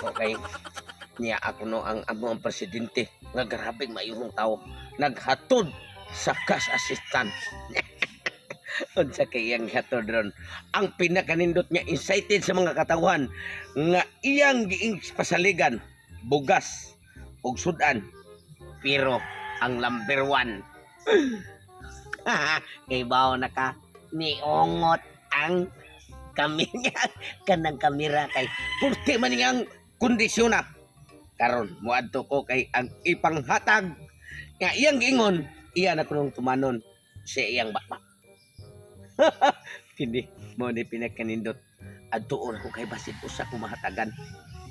Ko kay niya ako no ang amo ang presidente nga grabeng mayuhong tao naghatod sa cash assistant. Unsa kay iyang hatod ron? Ang pinakanindot niya, incited sa mga katawhan nga iyang giing pasaligan bugas ug sudan, pero ang number one kay bao na ka niungot ang kami kanang kamera kay purti man niyang kondisyon na karon. Moadto ko kay ang ipanghatag nga iyang giingon, iya na kunong tumanon sa iyang baba. Kini mo ni pinakanindot. Adtuon ko kay basin usa ko mahatagan.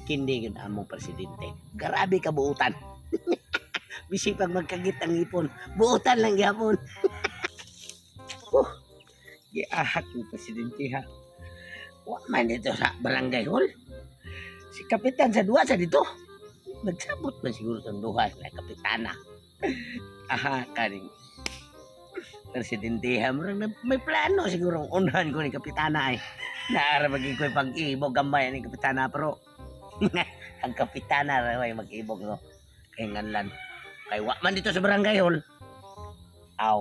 Kini gyud among presidente, grabe ka buutan. Bisi pag magkagit ang ipon, buutan lang gyapon. Oh, giahak ng presidente ha. Wa man dito sa barangay hall. Si kapitan sa duha sa dito. Nagsabot man siguro sa duha sa kapitana. Aha, kaning presidente ha. Murag may plano siguro ang unhan ko ni kapitana ay. Naara maging ko'y pag-ibog gamay ni kapitana, pero ang kapitana ra may mag-ibog no. Kay nganlan. Kay wa man dito sa barangay hall. Aw.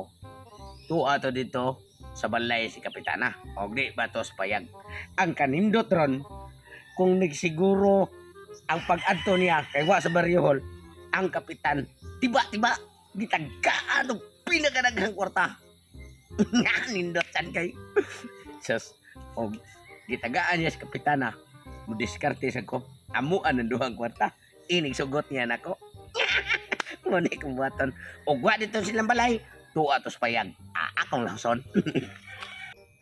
Tuwa to dito sa balay si kapitana. Og di ba to sa payag. Ang kanindot ron kung nagsiguro ang pag-adto niya kay wa sa barrio hall, ang kapitan tiba-tiba gitagkaan og pinakadaghang kwarta. Nga nindot sad kay. Sus, og gitagaan niya sa kapitana. Mudiskarte sa ko. Amuan ang duhang kwarta. Inig sugot niya nako. Mo ni kong buhaton. Og wa dito silang balay. Tuwa to sa payag. Ah, akong langson.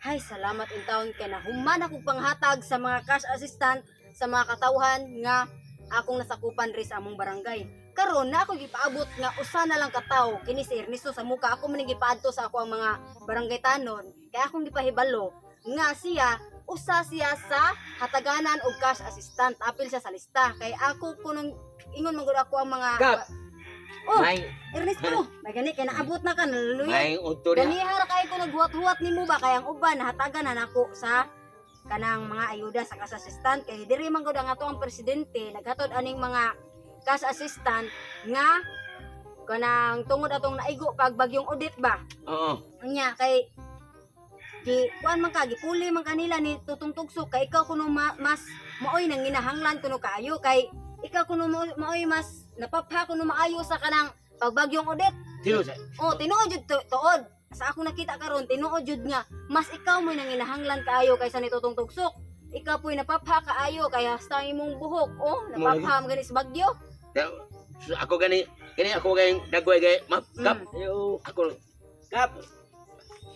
Hay, salamat in taon kay nahuman akong panghatag sa mga cash assistant sa mga katawhan nga akong nasakupan ri sa among barangay. Karon na ako gipaabot nga usa na lang ka tawo kini si Ernesto sa muka ako man gipaadto sa ako ang mga barangay tanon kay akong gipahibalo nga siya usa siya sa hataganan og cash assistant, apil siya sa lista kay ako kunong ingon man gud ako ang mga Kap! Oh, May, Ernesto, may gani kay naabot na ka, naluluya. may udto niya. Ganiha ra kay ko naghuwat-huwat nimo ba kay ang uban nahatagan na nako sa kanang mga ayuda sa cash assistant kay diri man gud ang ato ang presidente naghatod aning mga cash assistant nga kanang tungod atong naigo pag bagyong audit ba. Oo. Unya kay gi kuan man ka, gipuli man kanila ni Tutong Tugsok kay ikaw kuno mas maoy nang ginahanglan kuno kaayo kay ikaw kuno maoy mas napapha kuno maayo sa kanang pagbagyong audit. Tino sa. Oh, tinuod jud tuod. Sa ako nakita karon, tinuod jud nga mas ikaw mo'y nanginahanglan kaayo kaysa ni Tutong Tugsok. Ikaw po'y napapha kaayo kaya sa imong buhok, oh, napapha man gani sa bagyo. So, ako gani, gani ako gani dagway gay map kap. Ayo. Ako kap.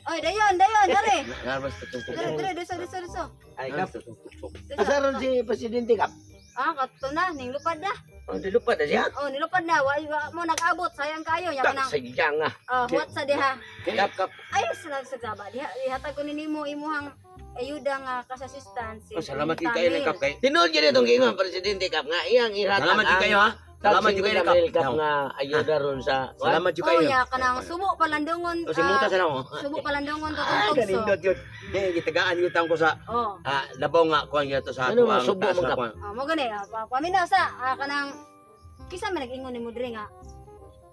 Oy, dayon, dayon, dali. Narbas to Dali, dali, diso, diso, diso. Ay, Kap. Diso. Asa ron si presidente, Kap? Ah, kato na, ning lupad na. Oh, dilupad na siya. Oh, nilupad na, wa mo nag-abot, sayang kaayo nya Tak kanang sayang ah. oh, huwat sa diha. Kap kap. Ay, sa saba diha, ihatag ko ni nimo imuhang ayuda nga cash assistant si Oh, salamat gid kayo Tamil. kap kay. Tinuod gyud itong giingon presidente, Kap, nga iyang ihatag. Salamat gid kayo ha. Salamat jud kayo kap. Kap nga ayuda ron sa Salamat jud Oh, kayo. nya kanang subo palandongon. O simuta ah, sa namo. Subo palandongon Ah, Tutong Tugsok. kanindot yun. Di gitagaan gyud ko sa Oh. ah, labaw nga kuan gyud to sa Ano, tuang subo taas man, nga Kap? kuan. Ah, mo gani ah, paminaw sa kanang kisa man nag-ingon nimo diri nga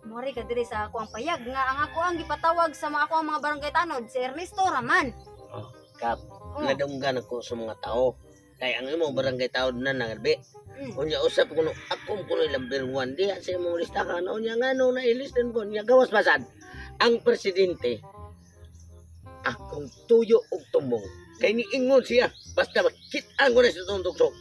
mori ka diri sa ako ang payag nga ang ako ang gipatawag sa mga ako ang mga barangay tanod si Ernesto Raman. Kap, Oh. nadunggan ako sa mga tao. Kay ang imong barangay taod na nangarbi. Unya usap ko no, akong kuno number one diha sa imong listahan. Unya ngano na ilistan ko nya gawas masad. Ang presidente akong tuyo og tumong. Kay niingon siya basta makit-an ko na sa Tutong Tugsok.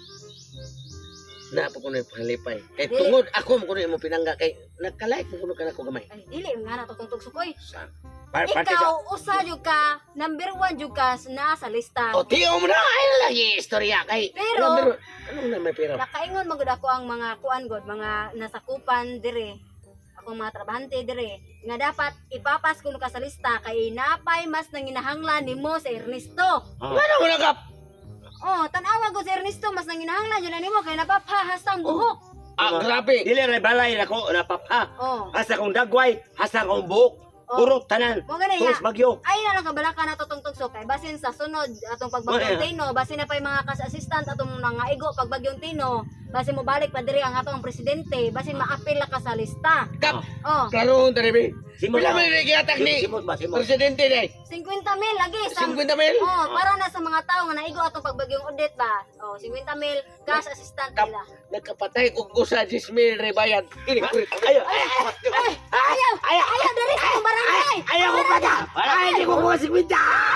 Na pa ko na palipay. Kay Dili. tungod ako mo kuno imong pinangga kay nakalike mo kuno kanako gamay. Ay, dili nga na Tutong Tugsok oy. Sa Parte sa Ikaw usa jud ka, number one jud ka na sa lista. O tiyo mo na ay lagi istorya kay. Pero- Anong na may pero? Nakaingon man gud ako ang mga kuan god, mga nasakupan dire. Akong mga trabahante dire nga dapat ipapas kuno ka sa lista kay napay mas nanginahanglan nimo si Ernesto. Ano mo na kap? Oh, tan-awa ko si Ernesto mas nanginahanglan yun na nimo kay napapahas ang buhok. Ah, grabe. Dili ra balay nako napapha. Oh. Hasta kong dagway, hasta kong buhok. Oh. Puro tanan. Mo gani nga. Tulos bagyo. Ay na lang kabalaka na tong tugso kay basin sa sunod atong pagbagyong Oh, yeah. Tino, basin na pay mga kas assistant atong mga igo pagbagyong Tino, basin mo balik pa diri ang atong presidente, basin maapil ka sa lista. Kap, Oh, klaro dere be. Simot Pila ba? man ni gihatag ni Simot ba? Simot. presidente ni? 50 mil lagi sa 50 mil? Oh, para na sa mga tao nga naigo atong pagbagyong audit ba. Oh, 50 mil cash assistant Kap. nila. Nagkapatay kog usa 10 mil re bayad. Ini kurit. Ayo. Ay, ayaw, ayaw diri sa atong barangay. Ayaw ko pa ta. Ay, hindi ko kuha 50.